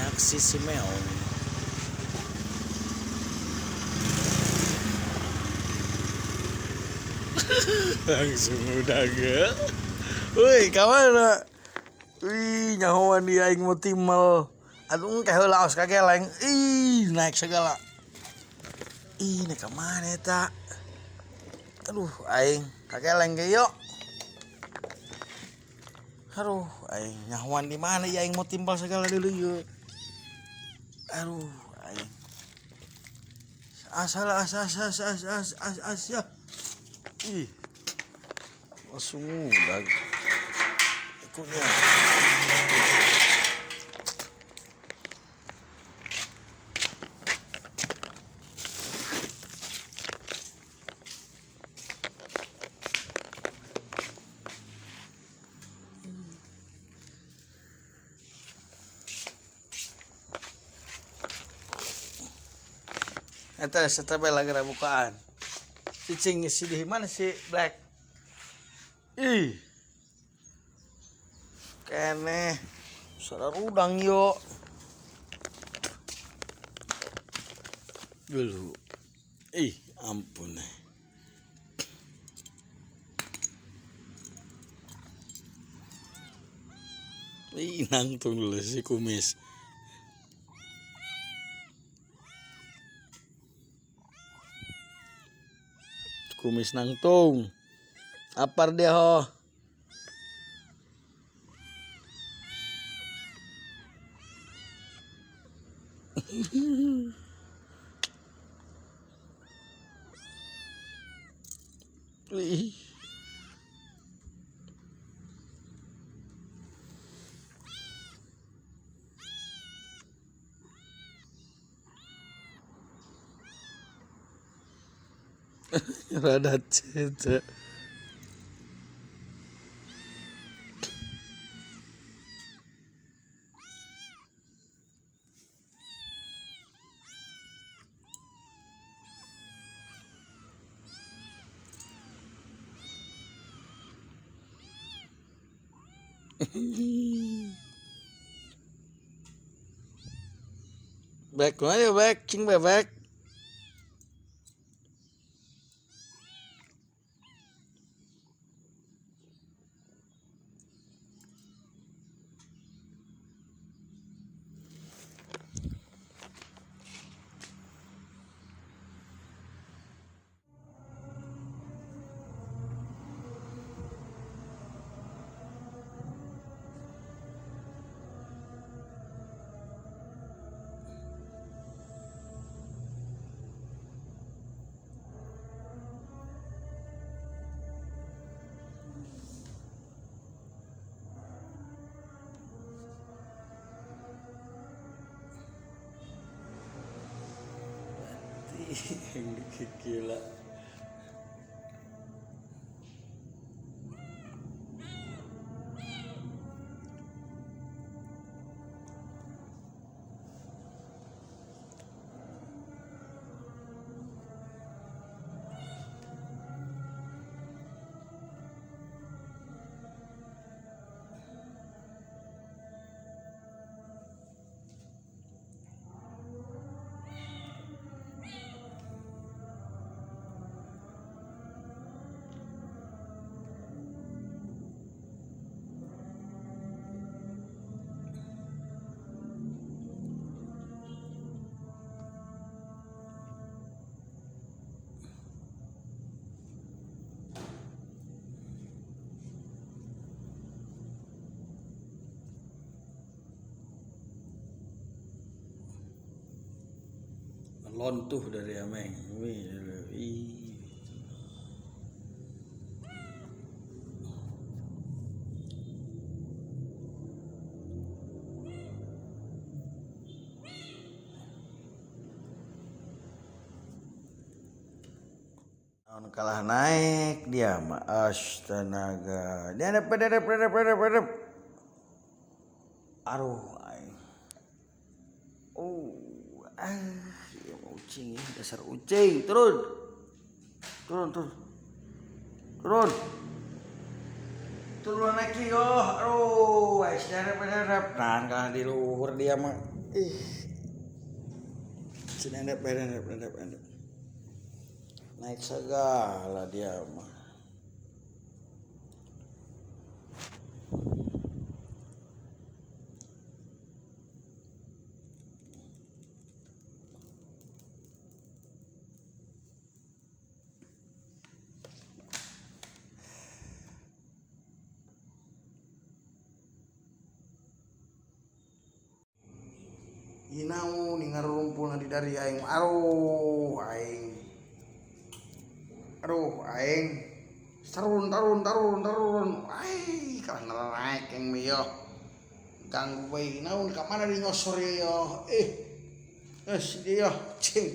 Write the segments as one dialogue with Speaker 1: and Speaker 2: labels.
Speaker 1: Reaksi si Meong. Langsung udah ge. Woi, kamana? Wih, nyahoan dia aing mau timal. Aduh, engke heula aos kageleng. Ih, naik segala. Ih, naik ka mana eta? Aduh, aing kageleng ge yuk. Aduh, aing nyahoan di mana ya aing mau timbal segala dulu yuk. Aduh, aing. Asal asal asal asal asal asal. Ih. Langsung udah ikutnya. Eta setabel lagi bukaan. Cicing si di mana si Black? Ih. Kene suara udang yo. Dulu. Ih, ampun. Ih, nangtung dulu si kumis. Kumis nangtung. Apar dia ho. Ih. Rada cece. Back mana back, cing bebek. Gila. Lontuh dari ameng. Wih, ih. Kalah naik dia mah astaga. Dia ada pedep. Aduh, aing. Oh, ah. Ucing ya, dasar ucing. Turun. Turun, turun. Turun. Turun naik yo. Aduh, aing serep-serep. Nah, kalah di luhur dia mah. Ih. Cenendep endep endep endep. Naik segala dia mah. Inau ni ngarumpul di dari aing. Aduh aing. Aduh aing. Tarun tarun tarun tarun. Ai kalah naik yang miyo. Ganggu bae naon ka mana di nyosor yo. Eh dia cing.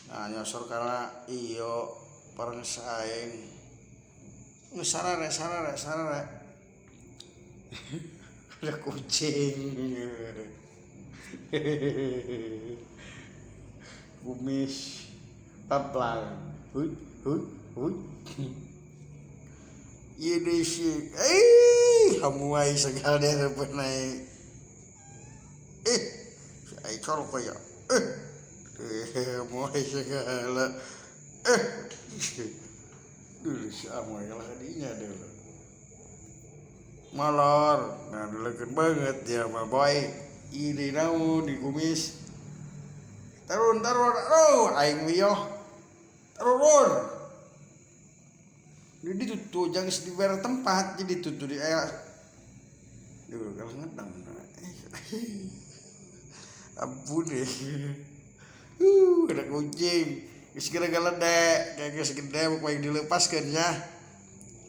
Speaker 1: Nah nyosor kana iyo pareng aing. Geus sarare sarare sarare. Ada kucing. Kumis paplang. Hui hui hui. Ieu sih. Eh, hamuai segala daerah naik. Eh, ai colok ya. Eh, hamuai segala. Eh. Dulu si amoy lah dinya dulu. Molor, nah dulukeun banget dia mah boy. Ini naon di kumis. Turun turun, aduh aing wiyoh. Turun. Jadi tuh jangan diberi tempat, jadi tuh di air. Duh, kalau ngedang. Ampun deh. Ada kucing. Geus gara-gara gede, kayak geus gede mau yang dilepaskeun nya.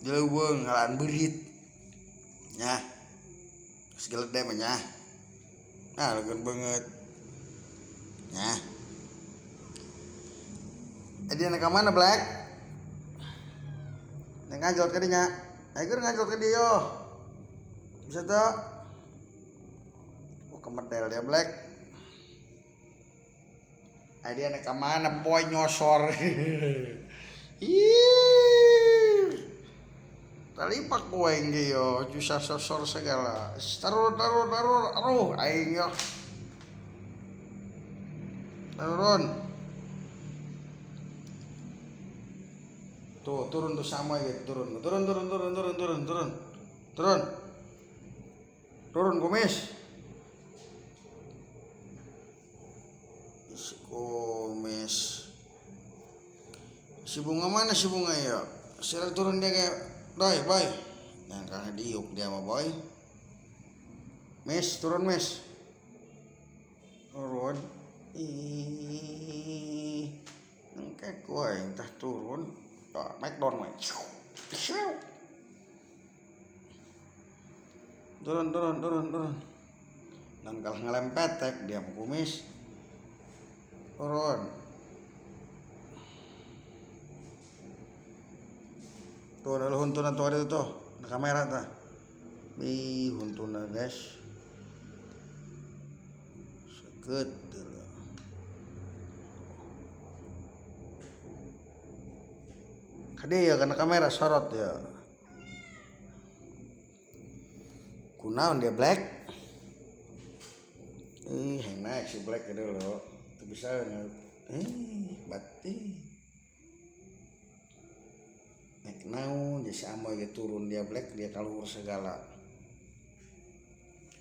Speaker 1: Dileuweung ngalaan beurit. Nya. Geus gede mah nya. Nah, legeun banget. Nah. Dia naik ke mana, Black? Naik ngajot ke dinya. Ayo ngajot ke dia yo. Bisa tuh. Oh, kemedel dia, Black. Ayo dia naik ke mana, boy nyosor. Ih. Talipak gue yang yo, susah sosor segala. Taruh, taruh, taruh, aduh, aing yo. Turun. Tuh, turun tuh sama gitu, turun. Turun, turun, turun, turun, turun, turun. Turun. Turun kumis. Kumis. Si bunga mana si bunga ya? Sila turun dia kayak Boy, boy. Nah, karena diuk dia sama boy. Mes, turun mes. Turun. Ih. Nengkek gue entah turun. Oh, naik down, naik. Turun, turun, turun, turun. Dan kalau ngelempetek dia mau kumis. Turun. Tuh ada huntuna tuh ada tuh, ada kamera tuh. Ih, huntuna guys. Seket dulu. Kade ya karena kamera sorot ya. Kunaon dia Black? Ih, naik si Black dulu. Tuh bisa bati. Naik naon dia si amoy dia turun dia Black dia kaluhur segala.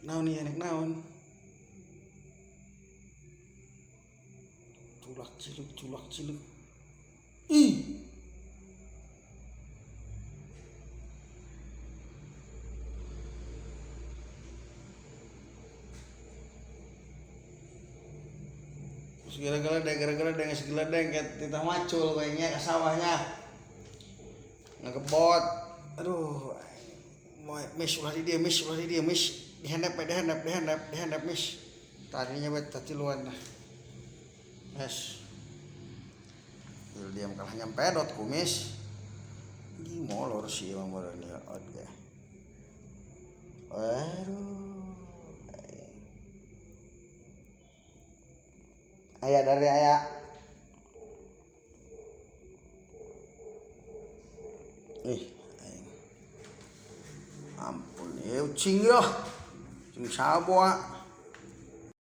Speaker 1: Naon nih naik naon. Tulak ciluk tulak ciluk. Ih. Gara-gara deh, gara-gara deh, segala deh, kayak titah macul kayaknya ke sawahnya. Ngegebot. Aduh, mis ulah di dia, mis ulah di dia, mis dihandap, dihandap, dihandap, dihandap, mis. Tadinya bet tadi luan dah. Yes. Dia kalah nyampe dot kumis. Ini molor sih emang barangnya. Oke. Aduh. Ayah dari ayah. Ih, Ayo, ucing yo. Cing saboa.